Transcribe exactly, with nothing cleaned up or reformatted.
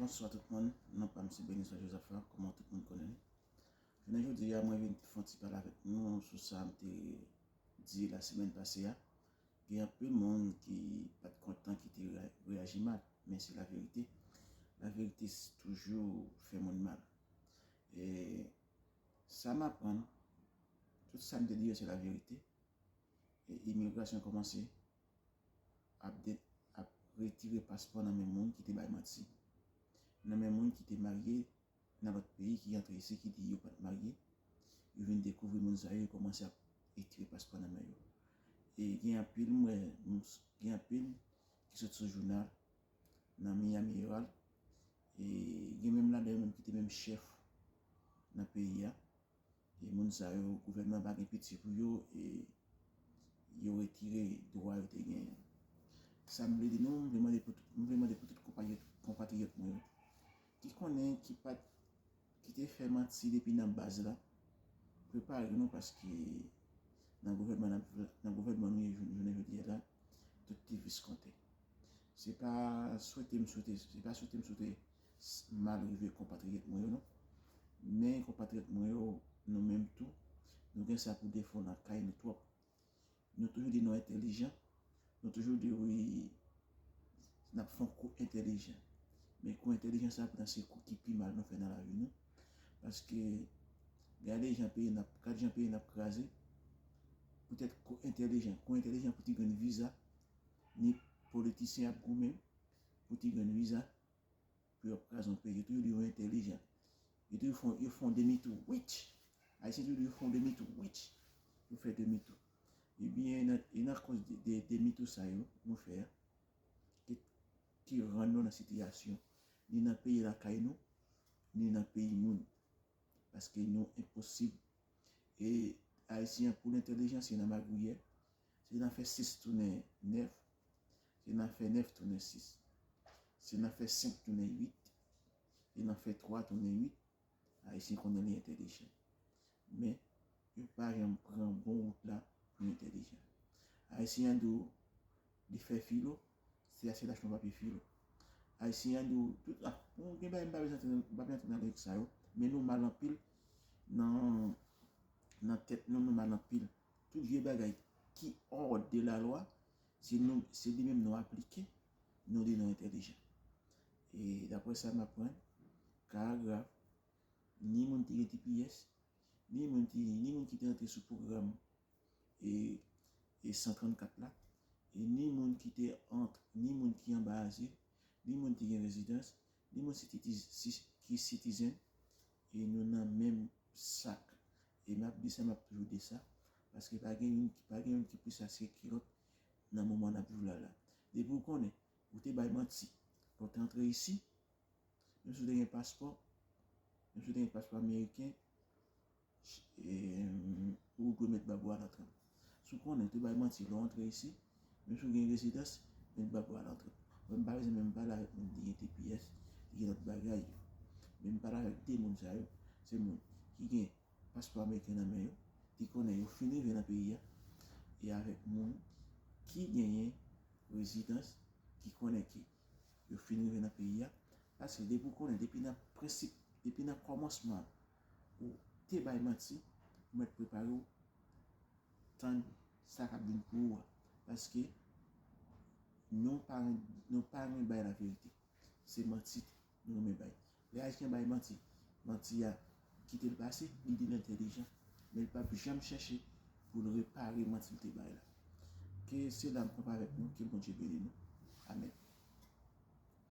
Bonswa tout moun, non pa m se Beniswa Joseph la, kòman tout moun konnen li. Jounen jodi a, mwen vin fè yon ti pale avèk nou sou sa m te di la semèn pase a. Gen anpil moun ki pa t kontan, ki te re- reyaji mal, men se laverite. Laverite toujou fè moun mal. E sa m aprann, tout sa m te di yo se laverite. E imigrasyon kòmanse ap, de, ap retire paspò nan men moun ki te bay manti, nan men moun ki te marye nan lòt peyi, ki antre isi, ki di yo pa t marye. Yo vin dekouvri moun sa yo, yo kòmanse ap retire paspò nan men yo. E gen anpil, mwen, gen anpil ki sot sou jounal nan Miami Herald. E gen menm ladan yo menm ki te menm chèf nan peyi a. E moun sa yo, gouvènman pa gen piti pou yo, e yo retire dwa yo te genyen. Sa m vle di nou, m vle mande pou tout, m vle mande pou tout konpatriyòt, konpatriyòt mwen yo, ki konnen, ki pa t, ki te fè manti depi nan baz la, prepare nou, paske nan gouvènman, nan gouvènman nou ye jou- jounen jodi a la, tout ti vis konte. Se pa swete m swete, se pa swete m swete s- mal rive konpatriyòt mwen yo, non. Men konpatriyòt mwen yo, nou menm tou, nou gen sa pou defo nan kay nou twòp. Nou toujou di nou entèlijan, nou toujou di wi, n ap fè yon kou entèlijan. Men kou entèlijan sa, poutan se kou ki pi mal nou fè nan lavi nou. Paske gade jan peyi n ap, gade jan peyi n ap kraze. Poutèt kou entèlijan, kou entèlijan pou ti grenn viza, ni politisyen ap goumen pou ti grenn viza, pou yo ap kraze yon peyi. Yo toujou di yo entèlijan. Yo toujou fè, yo fè yon demi tou. Wich! Ayisyen toujou di yo fè yon demi tou. Wich! Yo fè demi tou. Ebyen, e nan, e nan koz de, de demi tou sa yo nou fè a, ki, ki rann nou nan sitiyasyon, ni nan peyi lakay nou, ni nan peyi moun. Paske nou enposib. E Ayisyen an pou l entèlijan, se nan magouyè. Se nan fè sis tounen nèf. Se nan fè nèf tounen sis. Se nan fè senk tounen uit. Se nan fè twa tounen uit. Ayisyen konnen li entèlijan. Men, yo pa janm pran bon wout la pou yo entèlijan. Ayisyen an di w li fè filo, se a se lach yon papye filo. Ayisyen an di w tout, ah, bon, gen bagay m pa bezwen antre nan, m pa bezwen antre nan lojik sa yo, men nou mal anpil nan, nan tèt nou, nou mal anpil. Tout vye bagay ki hors de la loi, se nou, se li menm nou aplike, nou di nou entèlijan. E daprè sa m aprann, ka a grav, ni moun ki gen T P S, ni moun ki, ni moun ki te antre sou pwogram e, e san trannkat la, e ni moun ki te antre, ni moun ki anba azil, ni moun ki gen rezidans, ni moun si, si, ki citizen, e nou nan menm sak. E m ap di sa, m ap toujou di sa, paske pa gen youn, pa gen youn ki plis aske ki lòt nan moman n ap viv la la. Depi w konnen, ou te bay manti lè w te antre isi, menm si w te gen paspò, menm si w te gen paspò ameriken, e, ou dwe met bab ou a nan tranp. Si w konnen w te bay manti lè w antre isi, menm si w gen rezidans, met bab ou a nan tranp. Mwen m pa bezwen menm pale avèk moun ki gen T P S, ki gen lòt bagay yo. Men m pale avèk de moun sa yo, se moun ki gen paspò ameriken nan men yo, ki konnen yo fin rive nan peyi a, e avèk moun ki genyen rezidans, ki konnen ke yo fin rive nan peyi a. Paske depi w konnen, depi nan prensip, depi nan kòmansman, ou te bay manti, ou mèt prepare w tann sa k ap vin pou ou a. Paske nou pa, nou pa renmen bay laverite. Se manti nou renmen bay. Lè Ayisyen bay manti, manti a kite l pase, li di l entèlijan, men l p ap janm chèche pou l repare manti l te bay la. Ke Seyè a kanpe avèk nou, ke Bondye beni nou. Amèn.